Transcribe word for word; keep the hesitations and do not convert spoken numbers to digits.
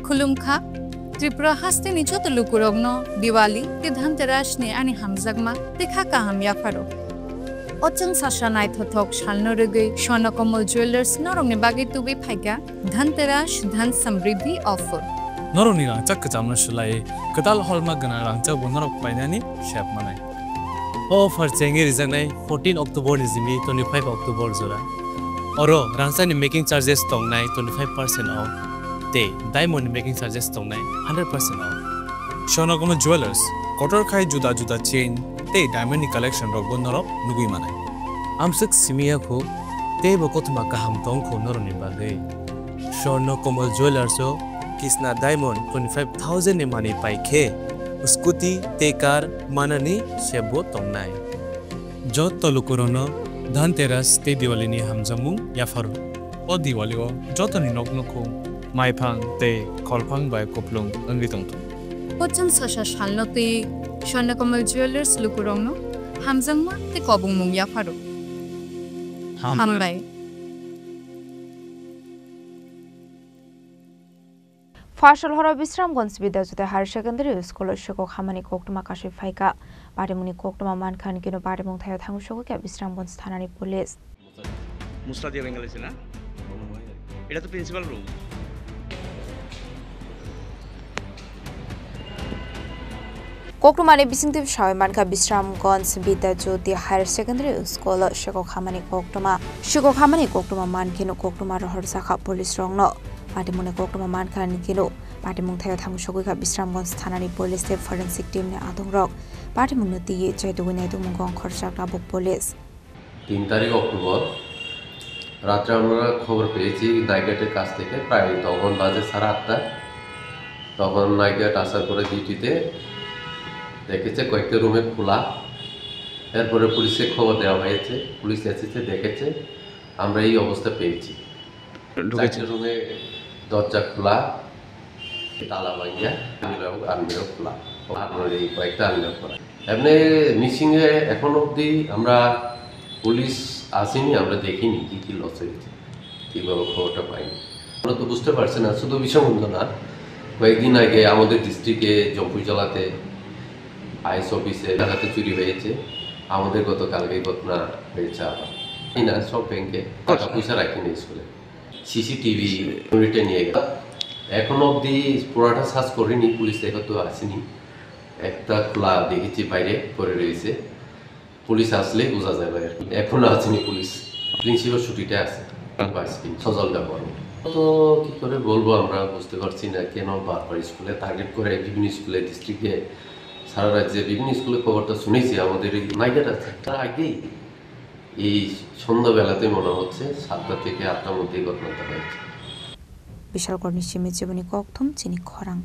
Khulumkha, Tripura hasteni joto lukurokno Diwali tei Dhanteras ni ani hamjakma tei kha kaham yapharo. O chwng sasa naithothok salno rwgwi Swarna Kamal Jewellers norokni bagwi tubui phaikha Dhanteras Dhan Samriddhi Offer. Norokni rangchak kwchamno swlaiwi kwtal holma gwnang rangchakbo norok painani sep manai. O offer chengwi rijaknai fourteen October ni simi twenty-five October jora. Oro rangchakni making charges tongnai twenty-five percent off tei diamond ni making charges tongnai hundred percent off. Swarna Kamal Jewellers, kotor khai juda juda chain tei diamond ni collection rokbo norok nugwi manai. Amswk simi ya kho, teibo kothoma kaham tong kho norokni bagwi. Swarna Kamal Jewellers o Kisna Diamond twenty-five thousand ni manwi pai khe scooty tei car manani sep bo tongnai. Joto lukurokno Dhanteras tei Diwali ni hamjakmung yapharo. O Diwali o jotoni nok nukhung maiphang tei kholphang bai kuplung wngwi tongthung. O chwng sasa salno twi Swarna Kamal Jewellers lukurokno hamjakma tei kobongmung yapharo. Ham. Hambai. Phasal horo Bisramganj Bidya Jyoti Higher Secondary School o sikok hamani koktwma kasui phaikha. Patimungni koktwma mankha hwn keno patimung thaio thangwi sogwi kha Bisramganj thanani police. মুসলা দিয়ে বেঙ্গালি ছিল না? এটা তো principal room. Koktwmani bisingtwi sawi mankha Bisramganj Bidya Jyoti Higher Secondary School o sikok hamani koktwma. Sikok hamani koktwma mankheno koktwma rohorjakha police rokno. Patimungni koktwma mankha hwn keno patimung thaio thangwi sogwi kha Bisramganj thanani police tei forensic team ni adongrok. Patimungno twiwi chaitugwi naitukmung ongkhorjak tabuk police. তিন তারিখ অক্টোবর রাত্রে আমরা খবর পেয়েছি নাইঘাটের কাছ থেকে, প্রায় তখন বাজে সাড়ে আটটা। তখন নাইঘাট আসার পরে ডিউটিতে দেখেছে কয়েকটা রুমে খোলা। এরপরে পুলিশে খবর দেওয়া হয়েছে, পুলিশ এসেছে, দেখেছে, আমরা এই অবস্থা পেয়েছি। ঢুকেছে। চারটে রুমে দরজা খোলা, তালা ভাঙিয়া আলমিরা এবং আলমিরা খোলা। আলমারি কয়েকটা আলমিরা খোলা। এমনি মিসিং এ এখন অবধি আমরা পুলিশ আসেনি, আমরা দেখিনি কি কি লস হয়েছে, ঠিকভাবে খবরটা পাইনি। আমরা তো বুঝতে পারছি না, শুধু বিষামুন্দ না, কয়েকদিন আগে আমাদের ডিস্ট্রিক্টে জম্পুইজলাতে আইস অফিসে টাকাতে চুরি হয়েছে, আমাদের গতকালকে ঘটনা হয়েছে আবার। এই না, সব ব্যাংকে টাকা পয়সা রাখেনি স্কুলে। সিসিটিভি ইউনিটে নিয়ে গেল। এখনো অবধি পুরাটা সার্চ করেনি পুলিশ, এখন তো আসেনি। একটা খোলা দেখেছি বাইরে পড়ে রয়েছে, পুলিশ আসলেই বোঝা যাবে আর কি। এখনো আসেনি পুলিশ, প্রিন্সিপাল ছুটিতে আছে, ভাইস প্রিন্সিপাল সজল দেওয়ান। তো কি করে বলবো, আমরা বুঝতে পারছি না কেন বারবার স্কুলে টার্গেট করে, বিভিন্ন স্কুলে, ডিস্ট্রিক্টে, সারা রাজ্যে বিভিন্ন স্কুলে খবরটা শুনেছি। আমাদের এই নাইঘাট আছে, তার আগেই এই সন্ধ্যাবেলাতে মনে হচ্ছে সাতটা থেকে আটটার মধ্যেই ঘটনাটা হয়েছে। Bishalgarhni simi chiboni kokthum chini khorang.